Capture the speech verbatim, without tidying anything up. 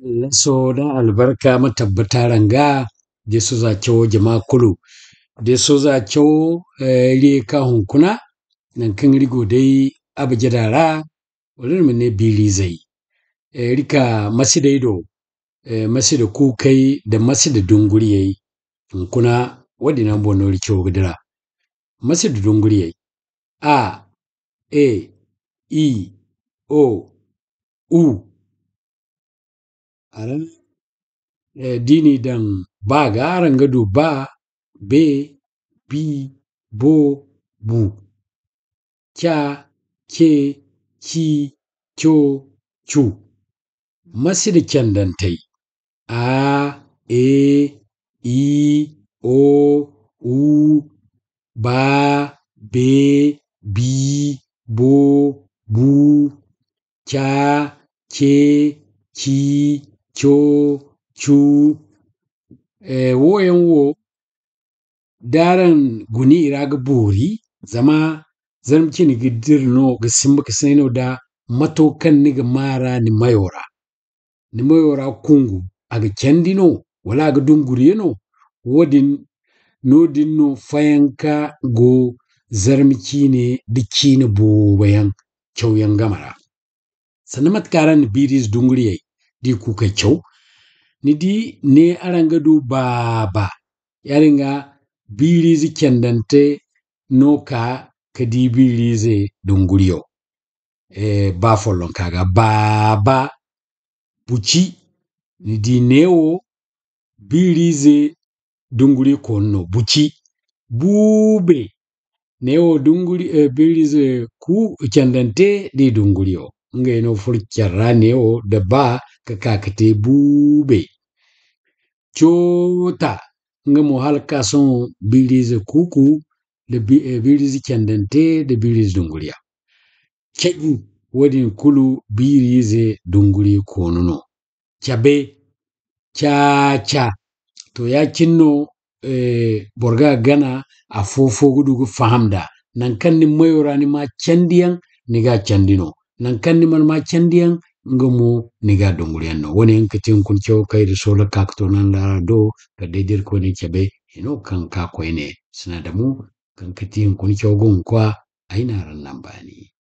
Laso da albarka ma tabbata araŋ ga, Desoza cawo jama kulu. Desoza cawo, eh, iri ye ka hunkuna, nangu kaŋ iri go day abajada ra, wala iri ma ne biirizey. Eh, iri ka masidey do, eh, masida kuukey da masida dunguriyey. Hunkuna, wo-din yaŋ boŋ no iri cawo ga dira. Masida dunguriyey. A, e, i, o, u. Araŋ, eh, d'i n'i daŋ ba ga, araŋ ga du ba, be, bi, bo, bu. Ca, ce, ci, co, cu. Masida candantey. A, e, i, o, u, ba, be, bi, bo, bu, ca, ce, ci, co, cu. Eh, wo yaŋ wo, d'araŋ guna i ra ga boori, zama zarma ciine ga dira no, ga simba ka sinay no da mato kaŋ ni ga maa ra ni mayo ra. Ni mayo ra kungu, a ga candi no, wala a ga dunguriye no? Wo-din, no-din no fayanka go zarma ciine da ciine boobo yaŋ cawyaŋ game ra. Sanda mate kaŋ araŋ na biiriize dunguriyey d'i kuukey caw, ni di ne araŋ ga du baaba. Yaadin ga biiriize candante no ka, ka di biiriize dunguriyo. Eh, ba follonka ga baaba, buci, ni di neewo biiriize dunguri koonu no, buci, buube, neewo dunguri, eh, biiriize ku candante d'i dunguriyo. Ngey no furo care ra neewo da ba ka ka, ka te buube. Coota, nga mo hala ka sohõ biiriize kuuku da bi-, eh, biiriize candante da biiriize dunguriya. Caji, wo-din kulu biiriize dunguri koonu no. Cabe, caaca. To, ya-cine no, eh, boro ga gana, afo-fo ga du ga faham nd'a. Nangu kaŋ ni mayo ra ni ma candiyaŋ, ni ga candi no. Nangu kaŋ ni mana ma candiyaŋ, nga mo ni ga dunguriyaŋ no. Wo-ne yaŋ ga ti hunkuna cawo kaŋ iri soola ka, ka to naŋ laara do, kala day da Irkoy na cabe hino kaŋ ka koyne. Sina da mo, kaŋ ga ti hunkuna cawo ga hunkwa, ay n'araŋ naŋ baani.